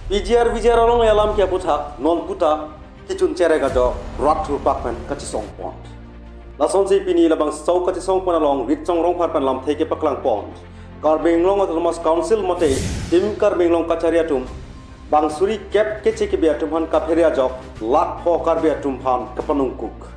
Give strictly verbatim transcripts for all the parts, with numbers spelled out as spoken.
P G R V G R alongle alam ke aphuthak non puta kechun cherek ajok rat thurpak pen kachesong pon. Lasonsi pini labangso kachesong pon along Ritsong Rongphar pen lamthe kepaklang pon. Karbi Anglong Autonomous Council mate Team Karbi Anglong kachari atum bang suri kep keche kebe atum aphan kaphere ajok lakh pho Karbi atum aphan kapanungkuk.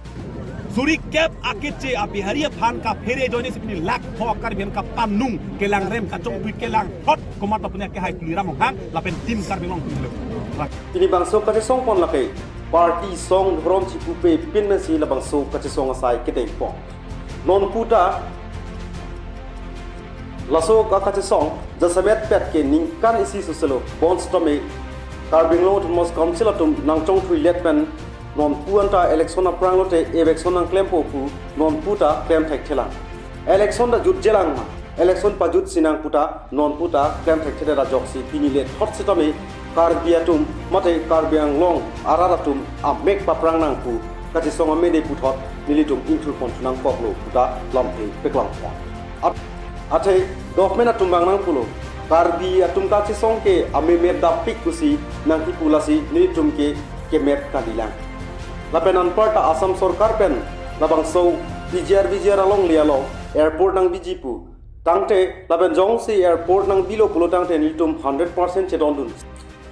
Suri kep akeche a Bihari aphan kaphere ajoinesi pini lakh pho Karbi aphan kapanung kelangrem kachongthui kelang thot komat apuni akehai Tuliram Ronghang lapen Team Karbi Anglong atum lo. Pini bangso kachesong pon lake party song dhorom chipupe pinmesi labangso kachesong asai kedeng pon. Non puta laso ka kachesong jasemet pet ke ningkan isi soselo bonsitame Karbi Anglong Autonomous Council atum nangchongthui let pen non pu anta election aphrang lote eviction nangklempo pu non puta klem thekthelang. Election ta jutjelang ma, election pajutsi nang puta non puta klem thekthedet ajoksi pini le thot sitame Karbi atum mate Karbi Anglong arat atum amek paprang nang pu kachesong amede puthot nelitum ingthur pon thu nangkoklo puta lamthe peklang pon. At-, athe government atum bang nangpulo Karbi atum kachesong ke amemep dapik pusi nangkipu lasi nelitum ke kemep kalilang. Lapen anparta Assam sorkar pen labangso P G R V G R alongle along airport nangbiji pu tangte lapen jongsi airport nangbilo pulo tangte nelitum hundred percent chedondun.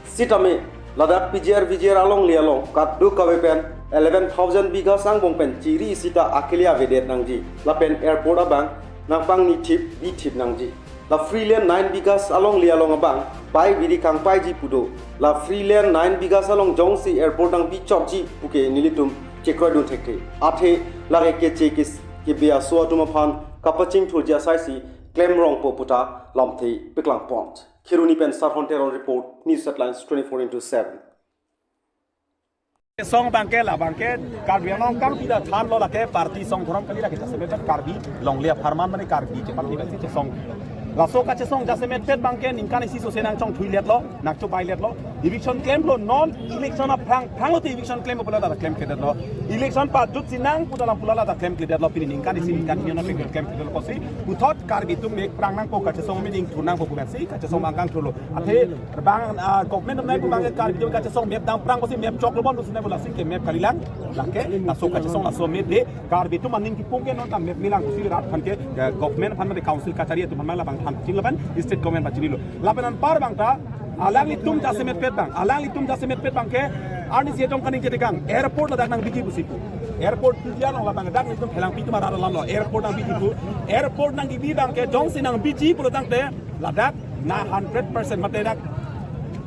Sitame ladak P G R V G R alongle along kadokave pen eleven thousand bighas angbong pen chiri sita akele avedet nangji. Lapen airport abang nangpangni thip bi thip nangji. La free land nine bighas alongle along abang pai biri kangpaiji pu do. La free land nine bighas along jongsi airport nangbichotji puke nelitum chekroidun thekthe. Athe lake keche kes kebe aso atum aphan kapachingthurji asaisi klem rongpo puta lamthe peklang pon. Kheroni pen Sarhon Teron report, News Headlines twenty-four into seven. Song bangke la bangke Karbi Anglong kangpida thanlo lake party song dhorom kali lake jasemet Karbi longle apharman mane Karbi chepan di basi chesong. Laso kachesong jasemet pet bangke ningkan isi sose nangchongthui letlo, nangchobai letlo. Eviction klemlo non election aphrang phrang lote eviction klem pulo ta klemkledetlo. Election pajutsi nang puta lam pulo ta klemkledetlo pini ningkan isi ningkan hini non klemkledetlo kosi. Puthot Karbi atum mek prang nangpo kachesong meeting thu nangpo pumensi kachesong angkang thulo. Athe bang, ah, government nang bang Karbi atum kachesong mep dam prang kosi mep choklo bon pusi nang bola si kemep kalilang. Lake laso kachesong laso mede Karbi atum aning kipung ke non ta mep milang kosi rat aphan ke, eh, government aphan mate council kachari atum aphan labang than ching lapen state government pachinilo. Lapen anpar bangta alanglitum jasemet pet bang, alanglitum jasemet pet bangke arnisi etong kaning jedekang airport ladak nangbiji pusi pu. Airport P G R along labang dak nelitum phelangpi atum arat alamlo airport nangbiji pu. Airport nangkibi bangke jongsi nangbiji pulo tangte ladak na hundred percent mate dak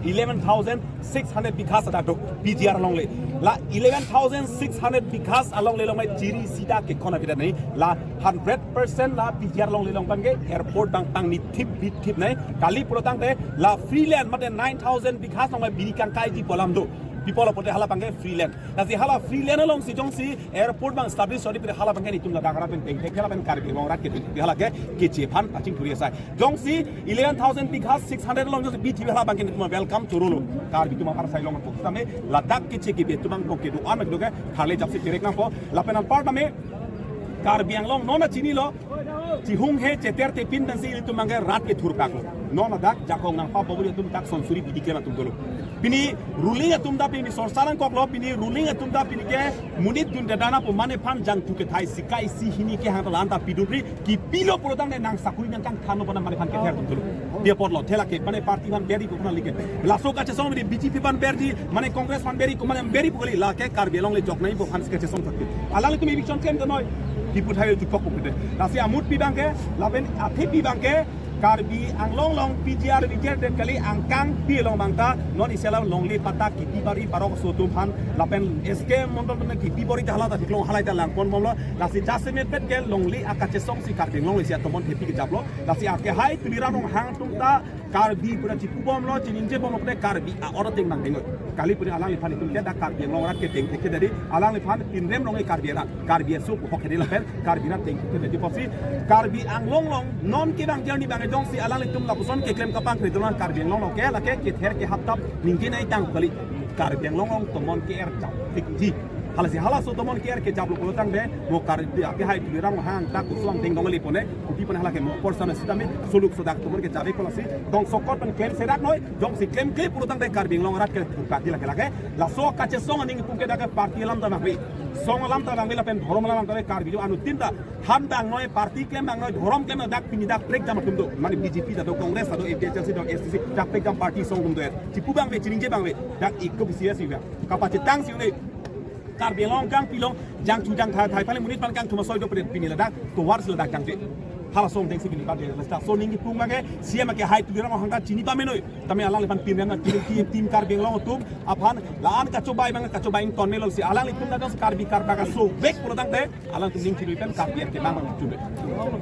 eleven thousand six hundred bighas adak do P G R alongle. La eleven thousand six hundred bighas alongle along mai chiri sita ke kona bida nai. La hundred percent la P G R alongle along bangke airport bang pangni thip bi thip nai. Kali pulo tangte la free land mate nine thousand bighas along mai biri kangkaiji pu alam do. Pi pulo pote hala bangke free land. Lasi hala free land alongsi jongsi airport bang establish odi pire hala bangke nelitum ladak arat pen tengthek hala pen Karbi Anglong arat ke tengthek hala ke keche aphan pachingthuri asai. Jongsi eleven thousand bighas six hundred along jongsi bi thip hala bangke nelitum welcome chorolo. Karbi atum apar sai long po. Tame ladak keche kebe atum bang ke do an do ke thale japsi perek nangpo. Lapen anpar tame Karbi Anglong non chinilo. Chihung he cheter te pin pensi ilitum bangke rat kethurpaklo. Non ladak jakong nangpabobori atum dak sonsuri bidi klem atum dolo. Pini ruling atum ta pini sorsar nangkoklo, pini ruling atum ta pini ke monit dun dedana pu mane aphan jangthu kethai sika isi hini kehang ta lan ta pidunri kipilo pulo tangte nang sakuri nangkangthanlo pu mane aphan kether atum dolo. Dia potlo thela ke mane party aphan beri ko kona like. Laso kachesong mane B J P aphan beri mane Congress aphan beri ko mane beri pu kali lake Karbi Anglong le jok nai bo aphan kachesong sakti. Alanglitum eviction klem ta noi. Kipu thayo jukok pu kede. Lasi amut pi bangke, lapen athe pi bangke, Karbi Anglong along P G R V G R det kali angkang pi along bangta, non isi alam longle patta kipi bari parok aso atum aphan, lapen S K mondol pen kipi bari ta hala ta theklong halai ta langpon bomlo, lasi jasemet pet ke longle akachesong si Karbi Anglong le isi atomon thepi kejaplo, lasi akehai Tuliram Ronghang atum ta, Karbi pura chipubomlo, chiningje bomlo pute Karbi a-ora teng nang dengoi. Kali puni alangliphan itum ke dak Karbi Anglong arat ke tengthek ke dari, alangliphan pinrem longle Karbi arat, Karbi aso pu hok hedi lapen, Karbi arat tengthek ke dari posi, Karbi Anglong along, non ke bang journey bang jongsi alanglitum lapuson keklem kapangkri dolang Karbi Anglong along ke, lake kether ke haptap ningje nai tang kali, Karbi Anglong along tomon ke er jam, thik ji. Halasi halaso tomon ke-er kejaplo pulotangte, mo Karbi akehai Tuliram Ronghang ta kosong ding dong le pone, kopi pon hala ke mo porsan sitame, soluk sodak tomon kejapik pon lasi, dong sokot pen klem serak noi, jongsi klemkle pulotangte Karbi Anglong arat ke thurkak di lake lake, laso kachesong aning pum ke dak ke party alam ta bangve, song alam ta bangve lapen dhorom alam ta bangve Karbi jo anuttin ta, han bang noi, party klem bang noi, dhorom klem noi, dak pini dak prekjam atum do, mane B J P ta do, Congress ta do, A P H L C do, S D C, dak prekjam party song atum do, chipu bangve, chiningje bangve, dak ikko bisi ya sih ya, kapacitang sih unik. Karbi Anglong kangpilong, jangchu jangthai thai pale monit pan kangthuma soi do pret pini ladak, tovar si ladak jangje. Hala song dengsi pini bade, lasta so ningje pum bangke, C M akehai Tuliram Ronghang ta chini pamenoi. Tame alangli pan pinrem na team, team, team Karbi Anglong atum, aphan, la-an kachobai bang, kachobai ton melo si, alanglitum ta dos Karbi Karbi kasovek pulotangte, alangtum ning chirui pen Karbi arte bang bang chube.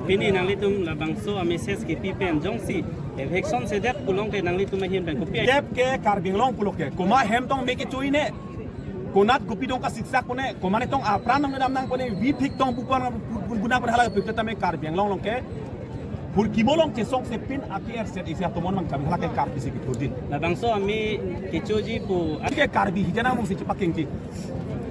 Pini nanglitum labangso a-message kepi pen jongsi, eviction sedet pulongte nanglitum ahin pen kopi. Kep ke Karbi Anglong pulo ke, komat hem tong me kechui ne, konat kopi dong kasiksak pone, komat ne tong apran nang dam nang pone, vi phik tong bukan bu-, bu-, guna pone hala pipte tame Karbi Anglong along ke. Purkimo along chesong sepin ake er set isi atomon mang kami hala ke Karbi si kiturjin. Labangso ami kechoji pu. Ke Karbi hijan among si chepakengji.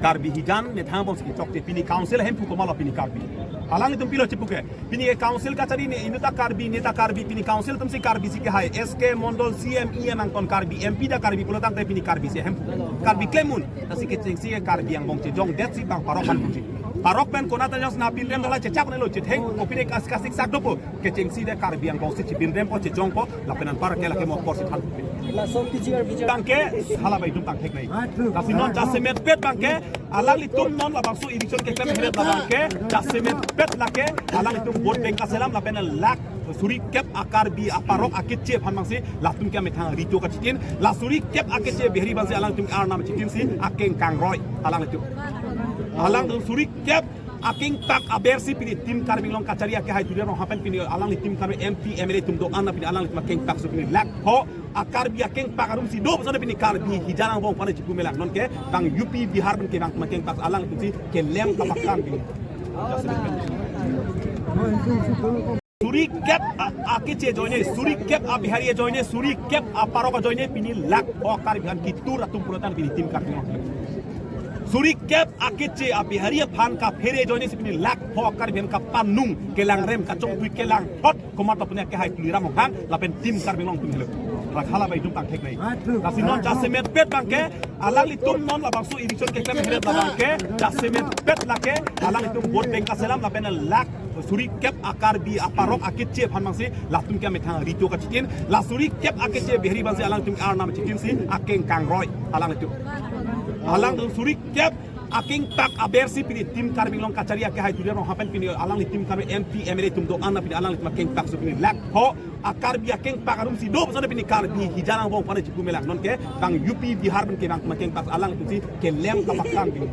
Karbi hijan methang bong si chokche pini council hem pu komat lo pini Karbi. Alanglitum pilo chipu ke. Pini ke council kachari ne inut ta Karbi, ne ta Karbi, pini council atum si Karbi si kehai, S K Mondol, C M, E M angton Karbi, M P ta Karbi pulotangte pini Karbi si hem. Karbi klem un, lasi kechengsi ke Karbi angbong chejongdet si bang parok han puji. Parok pen konat ta jong sna pinrem dala chechak ne lo chetheng, kopi de kas kasik sak dopo, kechengsi de Karbi angbong si chepinrem po chejong po, lapen anpar ke lake mo apor si than. Laso P G R V J. Bangke, hala bai dum tangthek nai. Lasi non jasemet pet bangke, alanglitum non labangso eviction keklem heret labangke, jasemet pet lake, alanglitum vote bank kaselam lapen lak suri kep a-Karbi aparok aketche aphan bangsi, latum ke methang rito kachitin, la suri kep aketche Bihari bangsi alanglitum arnam chitin si, akeng kangroi, alanglitum. Alanglitum suri kep akengpak aber si pini team Karbi Anglong kachari akehai Tuliram Ronghang pen pini alanglitum Karbi M P, M L A atum do-an na pini alanglitum akengpak so pini lak pho, a-Karbi akengpak arum si do, so pini Karbi hijan angbong pone chipu melak non ke, bang U P Bihar pen ke bang akengpak alanglitum si kelem kapakam pini. Suri kep a, aketche ajoine, suri kep a-Bihari ajoine, suri kep aparok ajoine pini lak pho Karbi aphan kitur atum pulotang pini team Karbi Anglong. Suri kep aketche a-Bihari aphan kaphere ajoine si pini lak pho Karbi aphan kapanung kelangrem kachongtui kelangthot komat lo pini akehai Tuliram Ronghang lapen team Karbi Anglong atum helo. Rak hala bai dum tangthek nai. Lasi non jasemet pet bangke, alanglitum non labangso eviction keklem heret labangke, jasemet pet lake, alanglitum vote bank kaselam lapen lak suri kep a-Karbi aparok aketche aphan bangsi, latum ke methang rito kachitin, la suri kep aketche Bihari bangsi alanglitum arnam chitin si, akeng kangroi, alanglitum. Alanglitum suri kep akengpak aber si pini team Karbi Anglong kachari akehai Tuliram Ronghang pen pini alanglitum Karbi M P, M L A atum do-an na pini alanglitum akengpak so pini lak pho, a-Karbi akengpak arum si do, so pini Karbi hijan angbong pone chipu melak non ke, bang U P Bihar pen ke bang akengpak alanglitum si kelem kapakam pini.